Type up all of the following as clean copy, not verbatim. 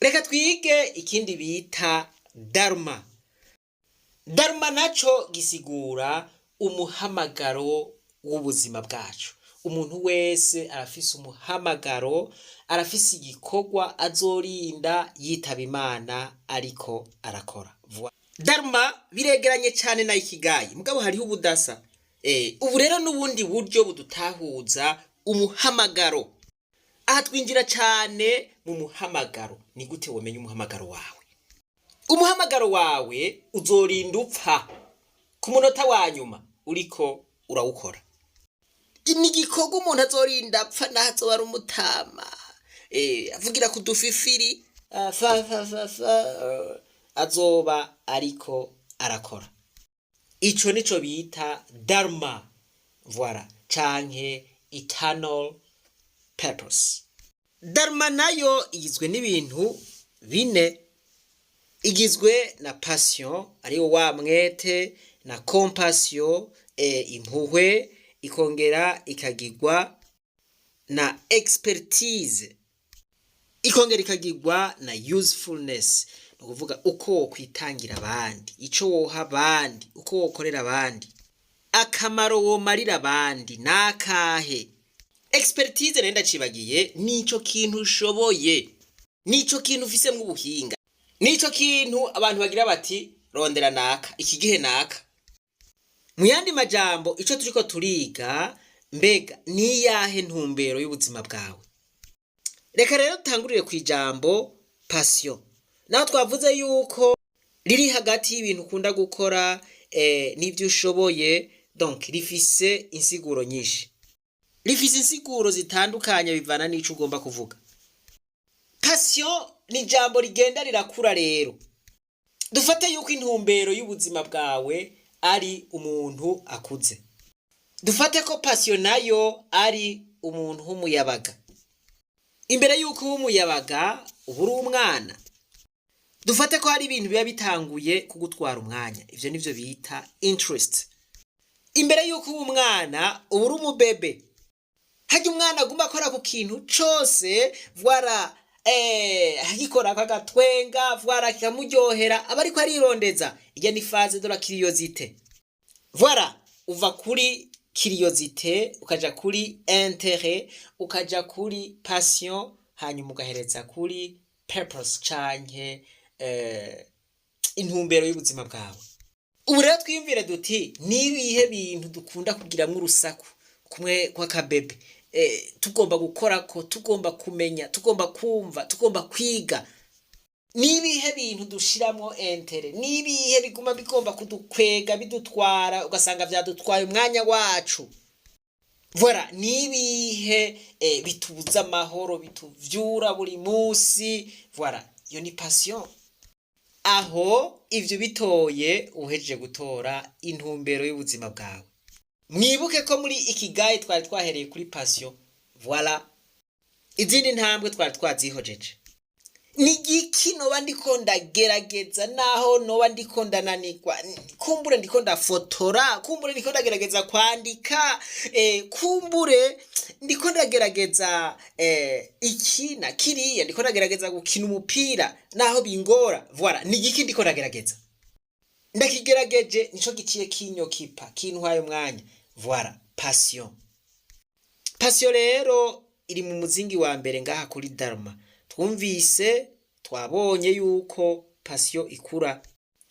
Reka twige ikindi bita dharma. Dharma naco gisigura umuhamagaro w'ubuzima bwacu. Umuntu wese arafise umuhamagaro, arafise igikorwa azorinda yitaba Imana ariko arakora. Dharma biregeranye cane na ikigai, mugabo hariho ubudasa. Ubu rero n'ubundi buryo budutahuza umuhamagaro. Aha twinjira cane mu muhamagaro. Ni gute womenya umuhamagaro wawe? Umuhamagaro wawe uzorinda upfa ku munota wa nyuma uriko urawukora. Ni igikorwa umuntu azorinda apfa naho azoba ari umutama, avugira ku dufifiri, fa fa fa fa, azoba ariko arakora. Ico nico bita dharma, voilà, canke eternal purpose. Dharma nayo igizwe n'ibintu bine. Igizwe na passion, ariwo wa mwete, na compassion, impuhwe, ikongera ikagirwa na expertise, ikongera ikagirwa na usefulness, ni ukuvuga uko wokwitangira abandi, ico woha abandi, uko wokorera abandi, akamaro womarira abandi nakahe. Expertise rero ndacibagiye, nico kintu ushoboye, nico kintu ufisemwo ubuhinga, nico kintu abantu bagira bati: "Rondera naka iki gihe naka." Mu yandi majambo, ico turiko turiga, mbega niyahe ntumbero y'ubuzima bwawe? Reka rero dutangurire ku ijambo passion. Naho twavuze yuko riri hagati y'ibintu ukunda gukora n'ivyo ushoboye, donc rifise insiguro nyinshi, rifise insiguro zitandukanye bivana n'ico ugomba kuvuga. Passion ni ijambo rigenda rirakura. Rero dufate yuko intumbero y'ubuzima bwawe ari umuntu akuze, dufate ko passion nayo ari umuntu w'umuyabaga. Imbere y'uko uba umuyabaga, uba uri umwana. Dufate ko hari ibintu biba bitanguye kugutwara umwanya, ivyo nivyo bita interest. Imbere y'uko uba umwana, uba uri umubebe. Harya umwana aguma akora ku kintu cose, voilà, agikora agatwenga, voilà, kikamuryohera, aba ariko arirondeza. Irya ni phase de la curiosité. Voilà, uva kuri curiosité ukaja kuri intérêt, ukaja kuri passion, hanyuma ugahereza kuri purpose canke intumbero y'ubuzima bwawe. Ubu rero twiyumvire duti: nibihe bintu dukunda kugiramwo urusaku kumwe kw'akabebe, tugomba gukorako, tugomba kumenya, tugomba kumva, tugomba kwiga? Nibihe bintu dushiramwo intérêt? Nibihe biguma bigomba kudukwega, bidutwara, ugasanga vyadutwaye umwanya wacu? Voilà, nibihe bitubuza amahoro, bituvyura buri munsi? Voilà, iyo ni passion. Aho ivyo bitoye, uhejeje gutora intumbero y'ubuzima bwawe. Mwibuke ko muri ikigai twari twahereye kuri passion. Voilà, izindi ntambwe twari twazihojeje. Ni igiki noba ndiko ndagerageza naho noba ndiko ndananirwa? Kumbure ndiko ndafotora, kumbure ndiko ndagerageza kwandika, kumbure ndiko ndagerageza iki na kiriya, ndiko ndagerageza gukina umupira naho bingora. Voilà, ni igiki ndiko ndagerageza? Ndakigerageje, nico giciye kinyokipa, kintwaye umwanya. Voilà, passion. Passion rero iri mu muzingi wa mbere ngaha kuri dharma. Twumvise, twabonye yuko passion ikura.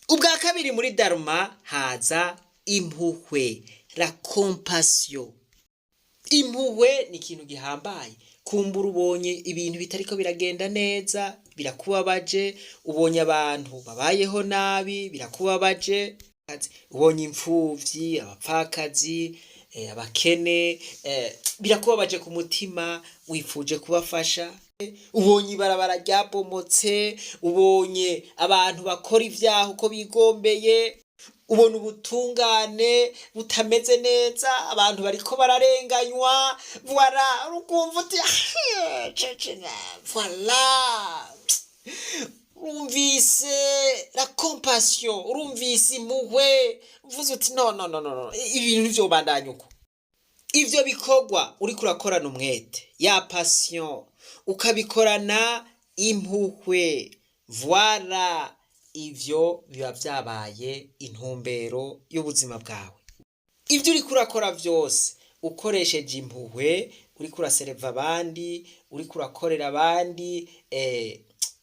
Ubwa kabiri muri dharma haza impuhwe, la compassion. Impuhwe ni ikintu gihambaye. Kumbura ubonye ibintu bitariko biragenda neza, birakubabaje, ubonye abantu babayeho nabi, birakubabaje, ubonye imfuvyi, abapfakazi, abakene, birakubabaje ku mutima, wifuje kubafasha. Ubonye ibarabara ryabomotse, ubonye abantu bakora ivyaha uko bigombeye, ubona ubutungane butameze neza, abantu bariko bararenganywa. Voilà, ukumva uti: "Voilà." Urumvise la compassion, urumvise impuhwe, uvuze uti: "No, no, no, no, ibintu ntivyobandanya uko." Ivyo bikorwa uriko urakorana umwete, ya passion, ukabikorana Impuhwe. Voilà, ivyo biba vyabaye intumbero y'ubuzima bwawe. Ivyo uriko urakora vyose ukoresheje impuhwe, uriko urasereva abandi, uriko urakorera abandi,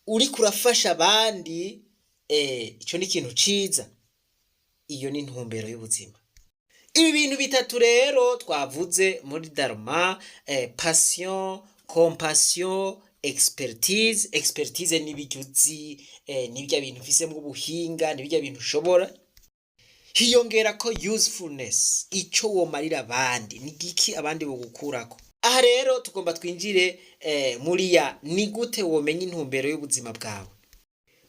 uriko urafasha abandi, ico ni ikintu ciza. Iyo ni intumbero y'ubuzima. Ibi bintu bitatu rero twavuze muri dharma, passion, compassion, expertise. Expertise ni ibyo uzi, ni bya bintu ufisemwo ubuhinga, ni bya bintu ushobora. Hiyongera ko usefulness, ico womarira abandi, ni giki abandi bogukurako. Aha rero tugomba twinjire muri ya ni gute womenya intumbero y'ubuzima bwawe.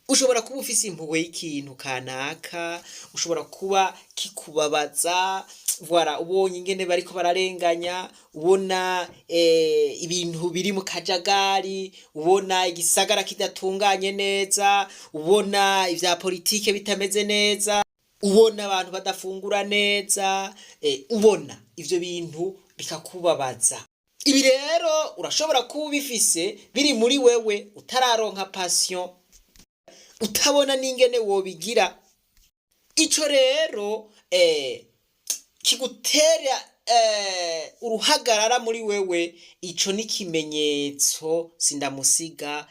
Ushobora kuba ufise impuhwe y'ikintu kanaka, ushobora kuba kikubabaza, voilà, ubonye ingene bariko bararenganya, ubona ibintu biri mu kajagari, ubona igisagara kidatunganye neza, ubona ivya politike bitameze neza, ubona abantu badafungura neza, ubona ivyo bintu bikakubabaza. Ibi rero urashobora kuba ubifise biri muri wewe utararonka passion, utabona n'ingene wobigira. Ico rero kigutera uruhagarara muri wewe, ico ni ikimenyetso sindamusiga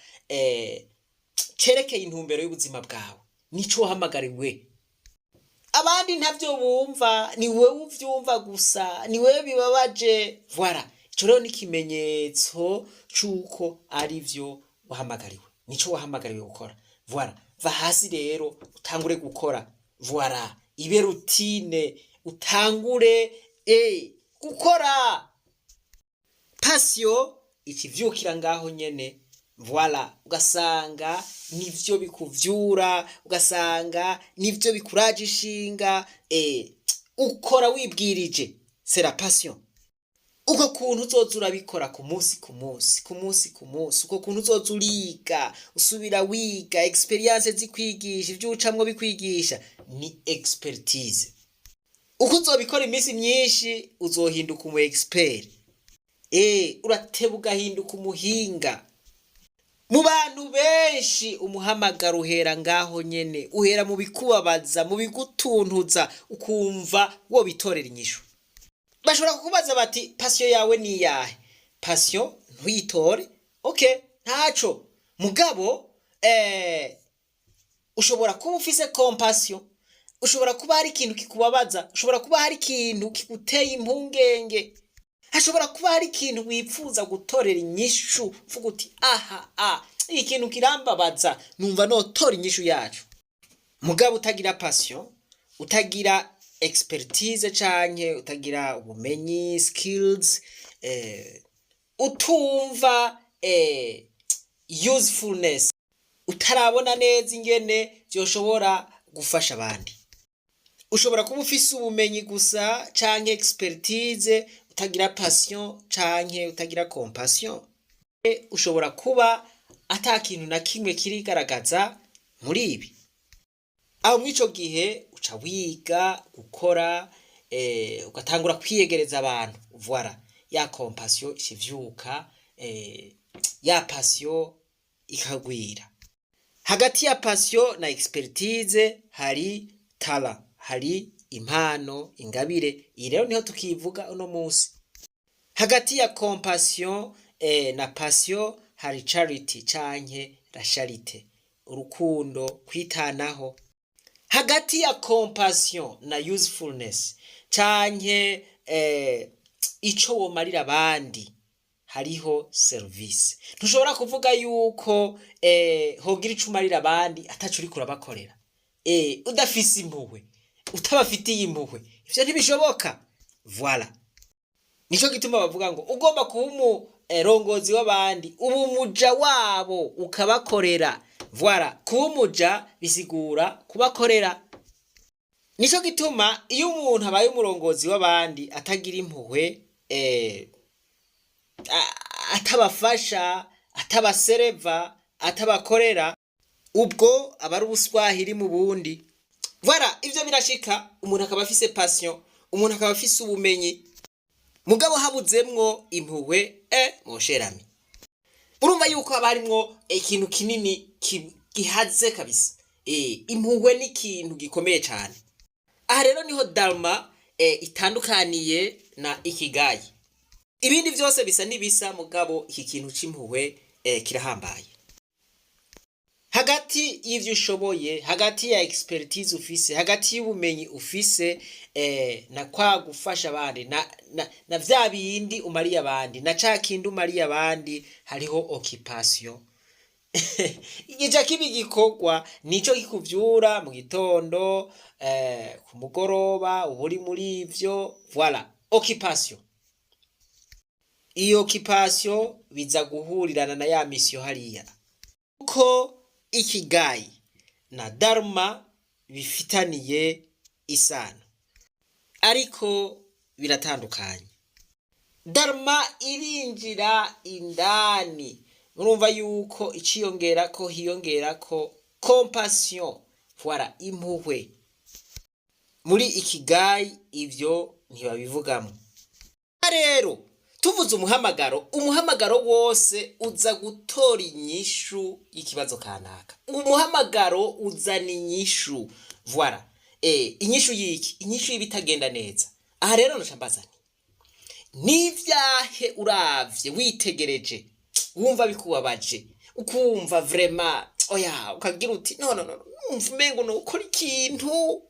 cerekeye intumbero y'ubuzima bwawe, nico wahamagariwe. Abandi ntavyo bumva, ni wewe uvyumva gusa, ni wewe bibabaje. Voilà, ico rero ni ikimenyetso c'uko ari vyo wahamagariwe, nico wahamagariwe gukora. Voilà, va hasi rero utangure gukora. Voilà, ibe routine, utangure gukora. Passion ikivyukira ngaho nyene. Voilà, ugasanga nivyo bikuvyura, ugasanga nivyo bikuraje ishinga, ukora wibwirije, c'est la passion. Uko kuntu uzoza urabikora ku munsi ku munsi, ku munsi ku munsi, uko kuntu uzoza uriga, usubira wiga, expérience zikwigisha, ivyo ucamwo bikwigisha, ni expertise. Uko uzobikora iminsi myinshi, uzohinduka umu expert, urateba ugahinduka umuhinga mu bantu benshi. Umuhamagaro uhera ngaho nyene, uhera mu bikubabaza, mu bigutuntuza, ukumva wobitorera inyishu. Bashobora kukubaza bati: "Passion yawe ni iyahe?" Passion ntuyitore, okay, ntaco. Mugabo ushobora kuba ufise compassion, ushobora kuba hari ikintu kikubabaza, ushobora kuba hari ikintu kiguteye impungenge, hashobora kuba hari ikintu wipfuza gutorera inyishu, uvuga uti: "Aha a iki kintu kirambabaza, numva notora inyishu yacu." Mugabo utagira passion, utagira expertise canke utagira ubumenyi, skills, utumva usefulness, utarabona neza ingene vyoshobora gufasha abandi. Ushobora kuba ufise ubumenyi gusa canke expertise, utagira passion canke utagira compassion. Ushobora kuba ata kintu na kimwe kirigaragaza muri ibi. Aho mw'ico gihe uca wiga gukora, ugatangura kwiyegereza abantu. Voilà, ya compassion ikivyuka, ya passion ikagwira. Hagati ya passion na expertise hari talent, hari impano, ingabire. Iyi rero niho tukivuga uno munsi. Hagati ya compassion na passion hari charity canke la charité, urukundo, kwitanaho. Hagati ya compassion na usefulness canke ico womarira abandi hariho service. Ntushobora kuvuga yuko hogira ico umarira abandi ataco uriko urabakorera, udafise impuhwe, utabafitiye impuhwe, ivyo ntibishoboka. Voilà, nico gituma bavuga ngo ugomba kuba umurongozi w'abandi, uba umuja wabo, ukabakorera. Voilà, kuba umuja bisigura kubakorera. Nico gituma iyo umuntu abaye umurongozi w'abandi atagira impuhwe, atabafasha, atabasereva, atabakorera, ubwo aba ari ubuswahili mu bundi. Voilà, ivyo birashika, umuntu akaba afise passion, umuntu akaba afise ubumenyi, mugabo habuzemwo impuhwe, mon cher ami. Urumva yuko haba harimwo ikintu kinini gihaze kabisa. Impuhwe ni ikintu gikomeye cane. Aha rero niho dharma itandukaniye na ikigai. Ibindi vyose bisa n'ibisa, mugabo iki kintu c'impuhwe kirahambaye. Hagati y'ivyo ushoboye, hagati ya expertise ufise, hagati y'ubumenyi ufise, na kwa gufasha abandi, na vya bindi umariye abandi, na ca kindi umariye abandi, hariho occupation. Igica kiba igikorwa nico kikuvyura mu gitondo, ku mugoroba uba uri muri ivyo. Voilà, occupation. Iyo occupation biza guhurirana na ya mission hariya, kuko ikigai na dharma bifitaniye isano, ariko biratandukanye. Dharma irinjira indani, murumva yuko iciyongerako, hiyongerako compassion, voilà, impuhwe. Muri ikigai ivyo ntibabivugamo. Rero tuvuze umuhamagaro, umuhamagaro wose uza gutora inyishu y'ikibazo kanaka. Umuhamagaro uzana inyishu, voilà. Inyishu y'iki? Inyishu y'ibitagenda neza. Aha rero noca mbaza nti: n'ivyahe uravye, witegereje, wumva bikubabaje, ukumva vraiment oya, ukagira uti: "No, no, no, numva umengo nokora ikintu"?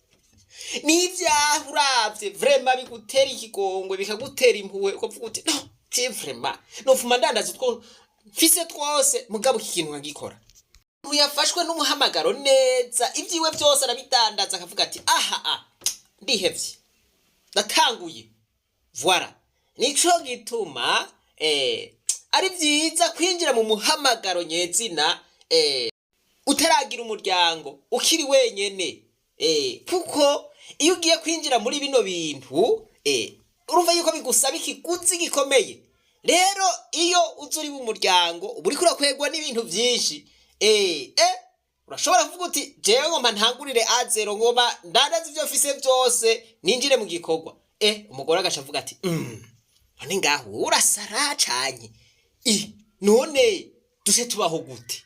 N'ivyaha uravye vraiment bigutera ikigongwe, bikagutera impuhwe, ukavuga uti: "No, je vraiment nofuma ndandaza utwo mfise twose, mugabo iki kintu nkagikora"? Umuntu yafashwe n'umuhamagaro neza, ibyiwe byose arabidandaza, akavuga ati: "Aha a ndihevye, ndatanguye." Voilà, nico gituma ari vyiza kwinjira mu muhamagaro nyezina utaragira umuryango, ukiri wenyene, kuko iyo ugiye kwinjira muri bino bintu, urumva yuko bigusaba ikiguzi gikomeye. Rero iyo uza uri mu muryango, uba uriko urakwegwa n'ibintu vyinshi. Urashobora kuvuga uti: "Jewe ngomba ntangurire à zéro, ngomba ndandaza ivyo mfise vyose, ninjire mu gikorwa." Umugore agaca avuga ati: "None ngaho urasara canye i none duse tubaho gute?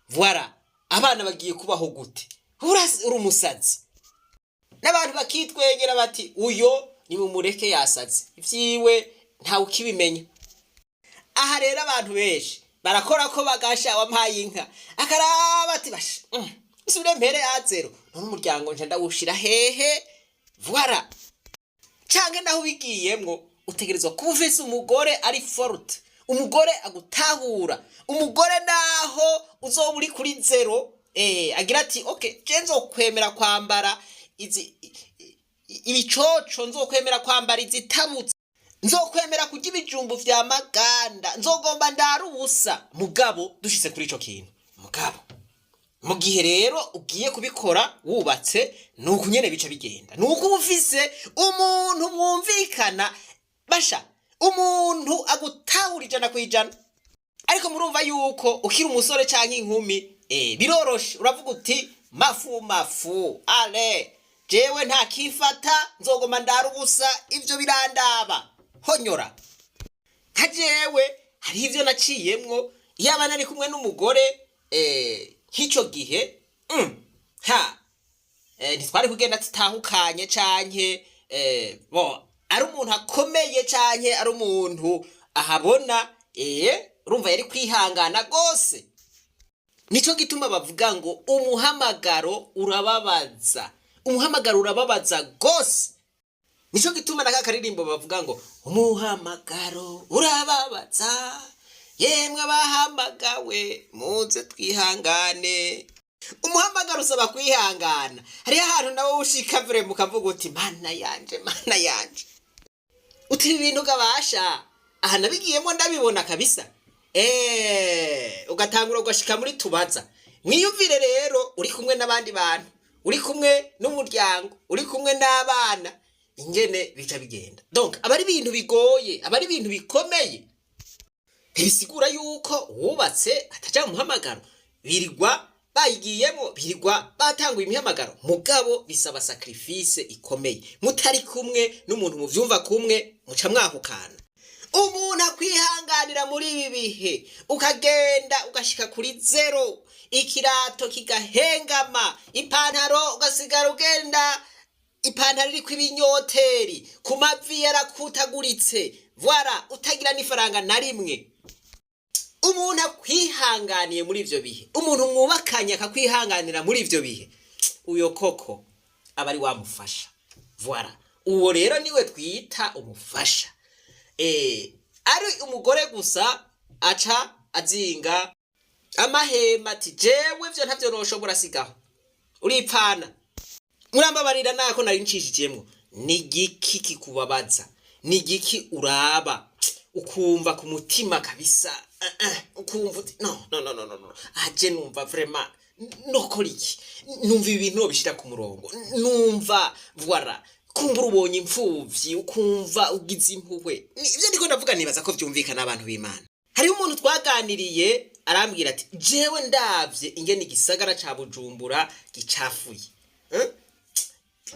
Voilà, abana bagiye kubaho gute? Uri umusazi." N'abantu bakitwegera bati: "Uyo nimumureke, yasaze, ivyiwe ntawe ukibimenya." Aha rero abantu benshi barakora ko bagasha wampaye inka, akaraba ati: "Basha, nsubire mpere à zéro, none umuryango nje ndawushira hehe?" Voilà. Canke naho ubigiyemwo, utegerezwa kuba ufise umugore ari forte, umugore agutahura, umugore naho uzoba uri kuri zéro, agira ati: "Okay, je nzokwemera kwambara izi ibicoco, nzokwemera kwambara izitabutse, nzokwemera kurya ibijumbu vya maganda, nzogomba ndara ubusa, mugabo dushitse kuri ico kintu." Mugabo mu gihe rero ugiye kubikora wubatse, ni uku nyene bica bigenda, ni uko uba ufise umuntu mwumvikana, basha, umuntu agutahura 100%. Ariko murumva yuko ukiri umusore canke inkumi, biroroshe, uravuga uti: "Mafu mafu ale, jewe nta kifata, nzogoma ndara ubusa, ivyo birandaba honyora." Nka jewe hariho ivyo naciyemwo, yaba nari kumwe n'umugore nk'ico gihe, ha ntitwari kugenda tutahukanye, canke bo ari umuntu akomeye, canke ari umuntu ahabona, urumva yari kwihangana gose. Nico gituma bavuga ngo umuhamagaro urababaza, umuhamagaro urababaza gose. Nico gituma na karirimbo bavuga ngo: "Umuhamagaro urababaza, yemwe abahamagawe muze twihangane." Umuhamagaro usaba kwihangana. Hariho ahantu nawe ushika vraiment ukavuga uti: "Mana yanje, mana yanje," uti: "Ibi bintu gabasha aha nabigiyemo ndabibona kabisa." Ugatangura ugashika muri tubaza. Mwiyumvire rero uri kumwe n'abandi bantu, uri kumwe n'umuryango, uri kumwe n'abana, ingene bica bigenda. Donc aba ari ibintu bigoye, aba ari ibintu bikomeye. Ntibisigura yuko wubatse ataja mu muhamagaro. Birirwa bayigiyemo, birirwa batanguye imihamagaro, mugabo bisaba sacrifice ikomeye. Mutari kumwe n'umuntu muvyumva kumwe, muca mwahukana. Umuntu akwihanganira muri ibi bihe, ukagenda ugashika kuri zéro, ikirato kigahengama, ipantaro ugasigara ugenda ipantaro iriko ibinyoteri, ku mavi yarakutaguritse, voilà, utagira n'ifaranga na rimwe. Umuntu akwihanganiye muri ivyo bihe, umuntu mwubakanye akakwihanganira muri ivyo bihe, uyo koko aba ari wamufasha. Voilà, uwo rero niwe twita umufasha. Ari umugore gusa aca azinga amahema ati: "Jewe ivyo ntavyo noshobora, sigaho uripfana." Murambabarira nako nari ncishijemwo. Ni igiki kikubabaza? Ni igiki uraba ukumva ku mutima kabisa, ukumva uti: "No, no, no, no, no, no, aje numva vraiment nokora iki, numva ibi bintu nobishira ku murongo, numva, voilà." Kumbura ubonye imfuvyi ukumva ugize impuhwe. Ivyo ndiko ndavuga nibaza ko vyumvikana, abantu b'Imana. Hariho umuntu twaganiriye arambwira ati: "Jewe ndavye ingene igisagara ca Bujumbura gicafuye, eh?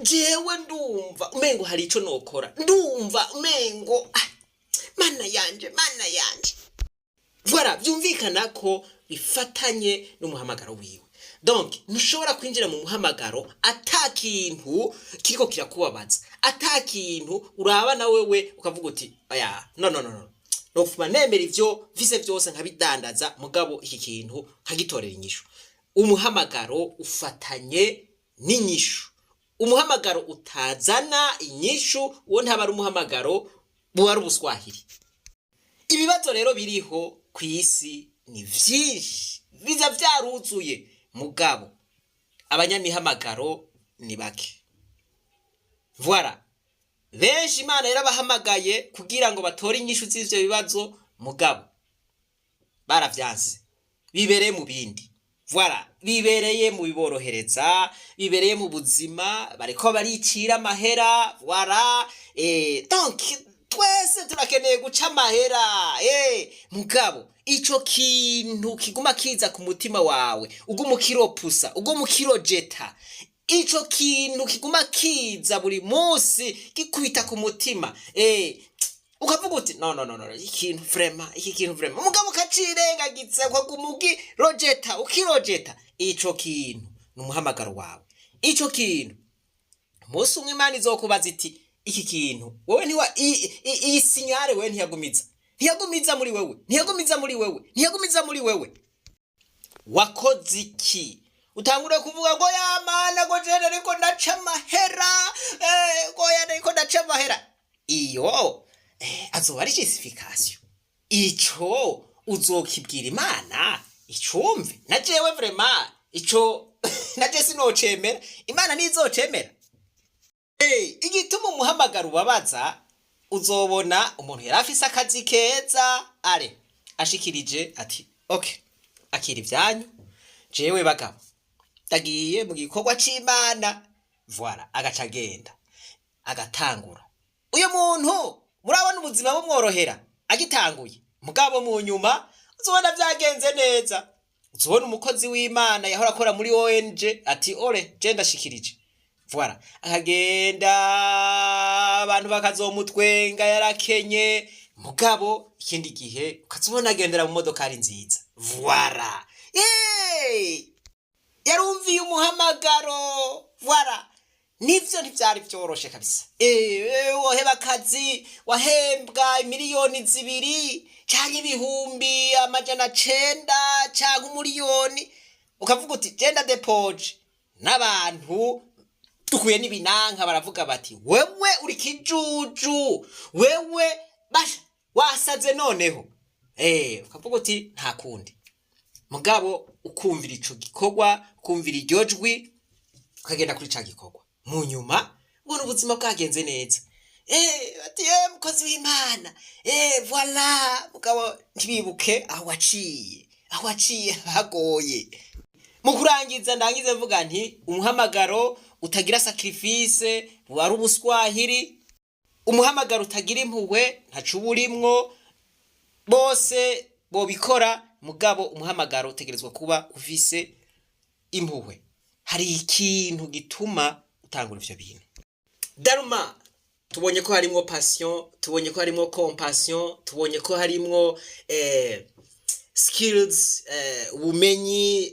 Jewe ndumva umengo hari ico nokora, ndumva umengo, ah, mana yanje, mana yanje." Voilà, vyumvikana ko bifatanye n'umuhamagaro wiwe. Donc ntushobora kwinjira mu muhamagaro ata kintu kiriko kirakubabaza, ata kintu uraba na wewe ukavuga uti: "Oya, no, no, no, no, nofuma nemera ivyo mfise vyose nkabidandaza, mugabo iki kintu nkagitorera inyishu." Umuhamagaro ufatanye n'inyishu. Umuhamagaro utazana inyishu, uwo ntaba ari umuhamagaro, buba ari ubuswahili. Ibibazo rero biriho ku isi ni vyinshi, biza vyaruzuye, mugabo abanyamihamagaro ni bake. Voilà, benshi Imana yarabahamagaye kugira ngo batore inyishu z'ivyo bibazo, mugabo baravyanse, bibereye mu bindi. Voilà, bibereye mu biborohereza, bibereye mu buzima, bariko baricira amahera. Voilà, donc twese turakeneye guca amahera, mugabo ico kintu kiguma kiza ku mutima wawe, uguma ukiropusa, uguma ukirojeta, ico kintu kiguma kiza buri munsi gikubita ku mutima, ukavuga uti: "No, no, no, no, ikintu vraiment, iki kintu vraiment," mugabo ukacirengagiza, ukaguma ukirojeta, ukirojeta. Ico kintu ni umuhamagaro wawe. Ico kintu umunsi umwe Imana izokubaza iti: "Iki kintu wowe ntiwa iyi signal wewe ntiyagumiza, ntiyagumiza muri wewe, ntiyagumiza muri wewe, ntiyagumiza muri wewe, wakoze iki?" Utangure kuvuga ngo: "Yamana, ngo jene ariko ndaca amahera, ngo ya ariko ndaca amahera." Iyo azoba ari justification. Ico uzokibwira Imana icumve? Na jewe vraiment ico na je sinocemera, Imana ntizocemera. Igituma umuhamagaro ubabaza, uzobona umuntu yari afise akazi keza, are ashikirije ati: "Okay, akira ivyanyu, jewe bagabo ndagiye mu gikorwa c'Imana." Voilà, agaca agenda agatangura. Uyu muntu murabona ubuzima bumworohera agitanguye, mugabo mu nyuma uzobona vyagenze neza. Uzobona umukozi w'Imana yahora akora muri ONG ati: "Ore je ndashikirije." Voilà, akagenda, abantu bakazomutwenga yarakenye, mugabo ikindi gihe ukazobona agendera mu modokari nziza. Voilà, hey! Yarumviye umuhamagaro. Voilà, nivyo ntivyari vyoroshe kabisa. Woheba akazi wahembwa 2 miliyoni canke 900,000 canke 1 miliyoni, ukavuga uti: "Genda depoje." N'abantu duhuye n'ibinanka baravuga bati: "Wewe uri kijuju, wewe basha wasaze." Noneho ukavuga uti: "Nta kundi." Mugabo ukumvira ico gikorwa, ukumvira iryo jwi, ukagenda kuri ca gikorwa, mu nyuma ubona ubuzima bwagenze neza. Bati: "Mukozi w'Imana, voilà." Mugabo ntibibuke aho waciye, aho waciye hagoye. Mu kurangiza, ndangize mvuga nti: umuhamagaro utagira sacrifice wari ubuswahili. Umuhamagaro utagira impuhwe ntaco uba urimwo. Bose bobikora, mugabo umuhamagaro utegerezwa kuba ufise impuhwe. Hari ikintu gituma utangura ivyo bintu. Dharma. Tubonye ko harimwo passion, tubonye ko harimwo compassion, tubonye ko harimwo skills, ubumenyi,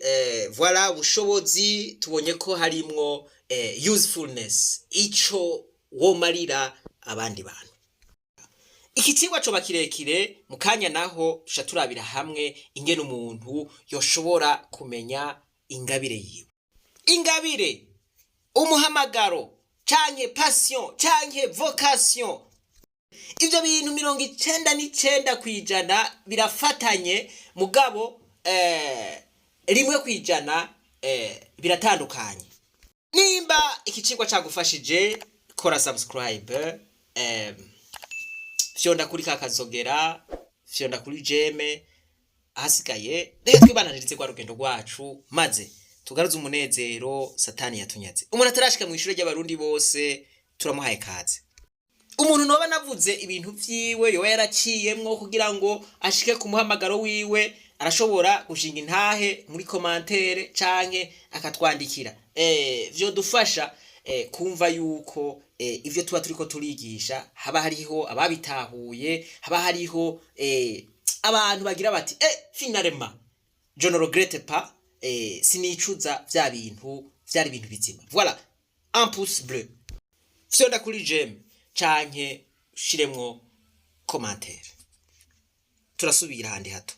voilà, ubushobozi. Tubonye ko harimwo usefulness, ico womarira abandi bantu. Iki cigwa coba kirekire. Mu kanya naho tuca turabira hamwe ingene umuntu yoshobora kumenya ingabire yiwe, ingabire, umuhamagaro, canke passion, canke vocation. Ivyo bintu 99% birafatanye, mugabo 1% biratandukanye. Nimba iki cigwa cagufashije, kora subscribe, fyonda kuri ka kazogera, fyonda kuri j'aime. Ahasigaye reka twibananirize rwa rugendo rwacu, maze tugaruze umunezero Satani yatunyaze. Umuntu atarashika mu ishure ry'Abarundi bose, turamuhaye kaze. Umuntu noba navuze ibintu vyiwe, yoba yaraciyemwo kugira ngo ashike ku muhamagaro wiwe, arashobora gushinga intahe muri commentaire canke akatwandikira. Vyodufasha kumva yuko ivyo tuba turiko turigisha haba hariho ababitahuye, haba hariho abantu bagira bati: "Finalement je ne regrette pas, sinicuza, vya bintu vyari ibintu bizima." Voilà, un pouce bleu, fyonda kuri j'aime canke ushiremwo commentaire. Turasubira ahandi hato.